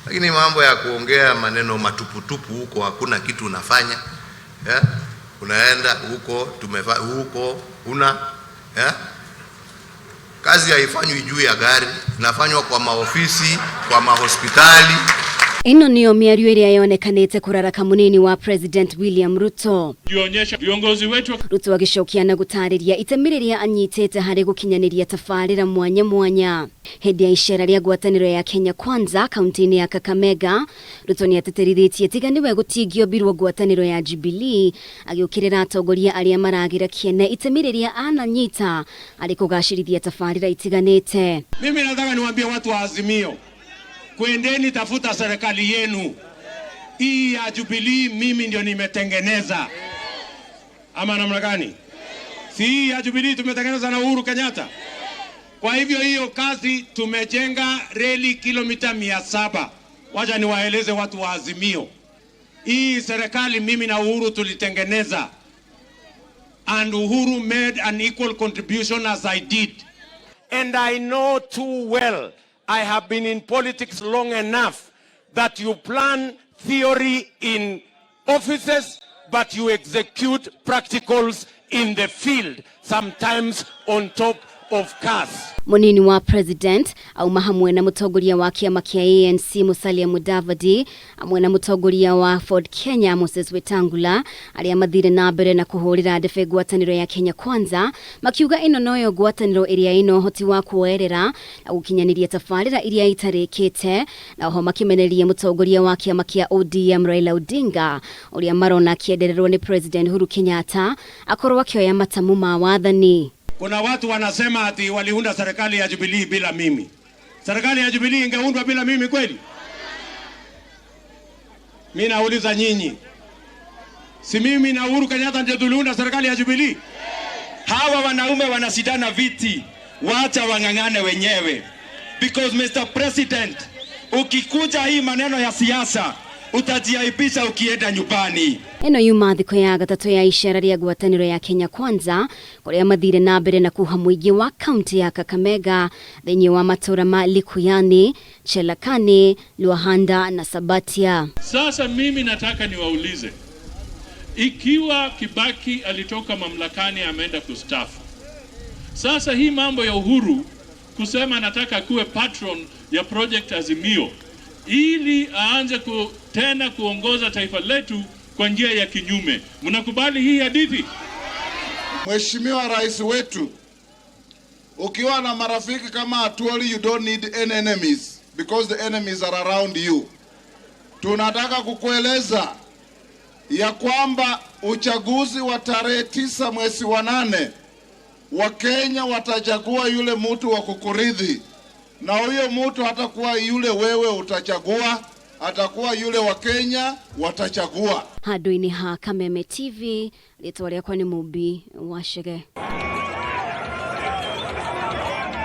Lakini mambo ya kuongea maneno matuputupu huko, hakuna kitu unafanya, yeah? Unaenda huko huko una, yeah? Kazi haifanywi juu ya gari, inafanywa kwa maofisi, kwa mahospitali. Ĩno nĩyo mĩario ĩrĩa yonekanĩte kũraraka mũnini wa President William Ruto. Jionyesha viongozi wetu. Ruto agĩcokia na gũtarĩria itemi rĩrĩa anyitĩte harĩ gũkinyanĩria tabarĩra mwanya mwanya. Hĩndĩ ya icera rĩa ngwatanĩro ya Kenya Kwanza kaunti-inĩ ya Kakamega, Ruto nĩ atĩtĩrithĩtie tiga nĩwe gũtingĩombirwo ngwatanĩro ya Jubilee, agĩũkĩrĩra atongoria arĩa maragĩra kĩene itemi rĩrĩa ananyita harĩ kũgacĩrithia tabarĩra itiganĩte. Mimi nataka niwaambie watu wa Azimio, kwendeni tafuta serikali yenu hii ya Jubilee. Mimi ndio nimetengeneza, ama namna gani? Si hii ya Jubilee tumetengeneza na Uhuru Kenyatta. Kwa hivyo hiyo kazi, tumejenga reli kilomita 700. Wacha niwaeleze watu wa Azimio, hii serikali mimi na Uhuru tulitengeneza, and Uhuru made an equal contribution as I did. And I know too well, I have been in politics long enough, that you plan theory in offices, but you execute practicals in the field, sometimes on top of cars. Munini wa President auma hamwe na mutongoria wa kiama kia ANC Musalia Mudavadi hamwe na mutongoria wa Ford Kenya Moses Wetangula, aria mathire na mbere na kuhurira ndebe ngwataniro ya Kenya Kwanza, makiuga ĩno noyo ngwataniro ĩrĩa ĩna ũhoti wa kuoerera na gũkinyanĩria tabarĩra iria itarĩkĩte, na oho makimeneria mutongoria wa kiama kia ODM Raila Odinga, ũrĩa marona akĩendererwo nĩ President Uhuru Kenyatta akorwo akĩoya matamu ma wathani. Kuna watu wanasema ati waliunda serikali ya Jubilee bila mimi. Serikali ya Jubilee ingeundwa bila mimi kweli? Mimi nauliza nyinyi, si mimi na Uhuru Kenyatta ndio tuliunda serikali ya Jubilee? Hawa wanaume wanashindana viti, wacha wang'ang'ane wenyewe. Because Mr. President, ukikuja hii maneno ya siasa utajiaibisha ukienda nyumbani. Ĩno yuma thikũ ya gatatũ ya icera rĩa ngwatanĩro ya Kenya Kwanza, kũrĩa mathire na mbere na kuha mũingĩ wa kaunti ya Kakamega thĩinĩ wa matũra ma Likuyani, Chelakani, Luahanda na Sabatia. Sasa mimi nataka niwaulize, ikiwa Kibaki alitoka mamlakani ameenda kustaafu, sasa hii mambo ya Uhuru kusema anataka kuwe patron ya Project Azimio ili aanze tena kuongoza taifa letu kwa njia ya kinyume, mnakubali hii hadithi? Mheshimiwa Rais wetu, ukiwa na marafiki kama Atwoli, you don't need any enemies because the enemies are around you. Tunataka kukueleza ya kwamba uchaguzi wa tarehe 9 mwezi wa 8, Wakenya watachagua yule mtu wa kukuridhi, na huyo mtu hatakuwa yule wewe utachagua, atakuwa yule Wakenya watachagua. Handũ-inĩ ha Kameme TV, rĩtwa rĩakwa nĩ Mumbi Wacege.